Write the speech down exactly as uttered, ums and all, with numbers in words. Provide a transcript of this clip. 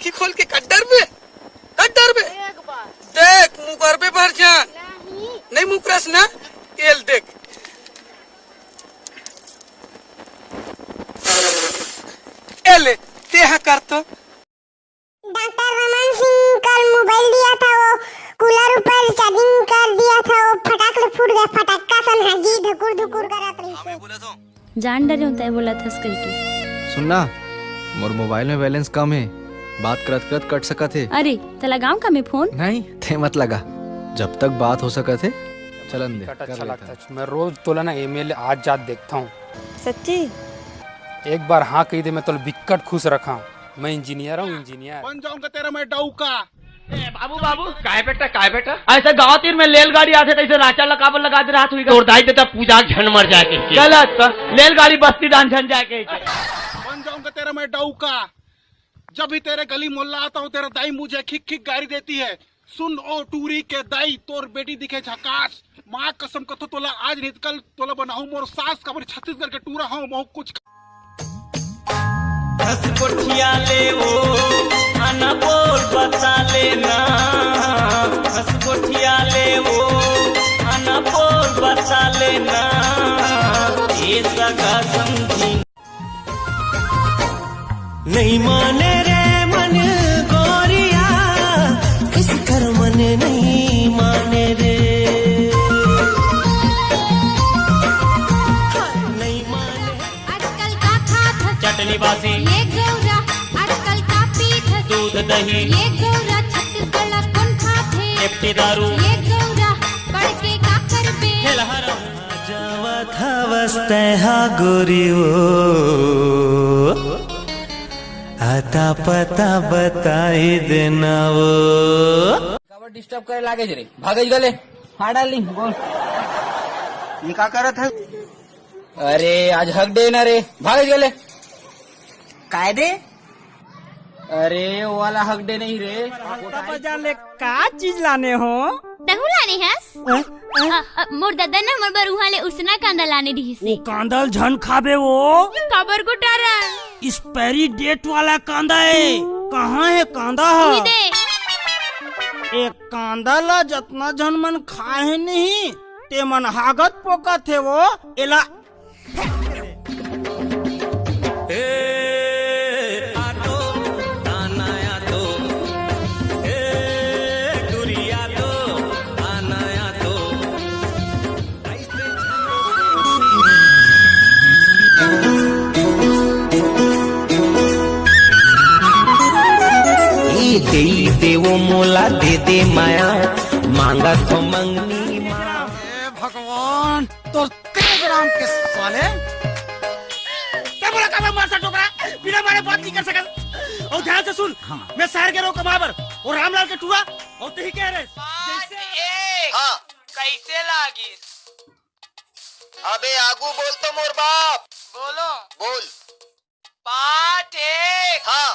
अक्खी खोल के कट डरबे, कट डरबे। एक बार। देख, मुकरबे भर जान। नहीं। नहीं मुकरस ना, एल देख। एले, तेहा कर तो। डॉक्टर रमन सिंह कल मोबाइल दिया था, वो कूलर ऊपर चार्जिंग कर दिया था, वो फटाक से फूट गया, फटक्का सन हागी धकुर धुकुर करत रही। जान डरे होता है बोला थस कह के। सुनना, मोर मोबाइल में बैलेंस कम है, बात करत करत कट सकत है। अरे, त लगाऊं का मैं फोन? नहीं, ते मत लगा, जब तक बात हो सकत है चलन दे। कट अच्छा लगता है। मैं रोज तोला ना एमएलए आज जात देखता हूँ। सच्ची? एक बार हाँ कही दे, मैं तोला बिक्कट खुश रखा हूँ। मैं इंजीनियर हूँ, इंजीनियर। बन जाऊंगा तेरा मैं डौका। ए, बाबू, बाबू, काय बेटा, काय बेटा? ऐसे गांव तीर में लेलगाड़ी आथे, तैसे राचा ला काबर लगा दे रहा तू? तोर दाई देता पूजा झन मर जाए के। गलत, रेलगाड़ी बस्ती दान झन जाए के। बन जाऊंगा तेरा मैं डौका। जब भी तेरे गली मोहल्ला आता हूँ, तेरा दाई मुझे खिक खिक गारी देती है। सुन ओ टूरी के दाई, तोर बेटी दिखे झकास। माँ कसम कथो तोला आज निकल तोला बनाहूँ मोर सास, काबर छत्तीसगढ़ के टूरा हूँ, महू कुछ। हंस गोठिया ले वो, आना बोल बता लेना। हंस गोठिया ले वो, आना बोल बता लेना। ये सगा समझी। नहीं माने रे मन गोरिया, किस कर मन नहीं माने रे। नहीं माने। आजकल का खात हस? चटनी बासी। ये गौरा, आजकल का पीत हस? दूध दही। ये गौरा, छत्तीसगढ़ ला कौन खात हे? एफटी दारू। ये गौरा, पढ़ के का करबे? खेलहर। जावत हवस तैहा गोरी वो, आता पता बताई देना वो। काबर डिस्टर्ब करे लागे रे? भागज गले। हाँ डार्लिंग, बोल। ये का करत है? अरे, आज हक डे ना रे, भागज गले। काय दे? अरे, वो वाला हक डे नहीं रे। सस्ता बाजार ले का चीज लाने हो? तहू लाने हस? अ, अ, मोर ददा न हमर बर उहाँ ले उसना कांदा लाने रिहिस हे। वो कांदा ल झन खाबे वो। काबर गोटारा? एक्सपायरी डेट वाला कांदा हे। कहाँ हे कांदा ह? उही दे। ए कांदा ला जतना झन मन खाए हे नहीं, ते मन हागत पोकत हे वो। एला ए, आतो, ताना आतो, ए, टुरी आतो, ताना आतो। ऐसे ए, दे दे वो मोला, दे दे माया, मांगा तो मंगनी मा। ए भगवान, तोर तेज राम के साले। ते बोला का मैं मार सा टोकरा, बिना मारे बात नहीं कर सकत। और ध्यान से सुन, हाँ। मैं शहर के रोक कमा बर, और रामलाल के टूरा, और ते ही कह रहे। हाँ। कैसे लागिस? अबे आगू बोल तो मोर बाप। बोलो। बोल। पाठ एक। हाँ।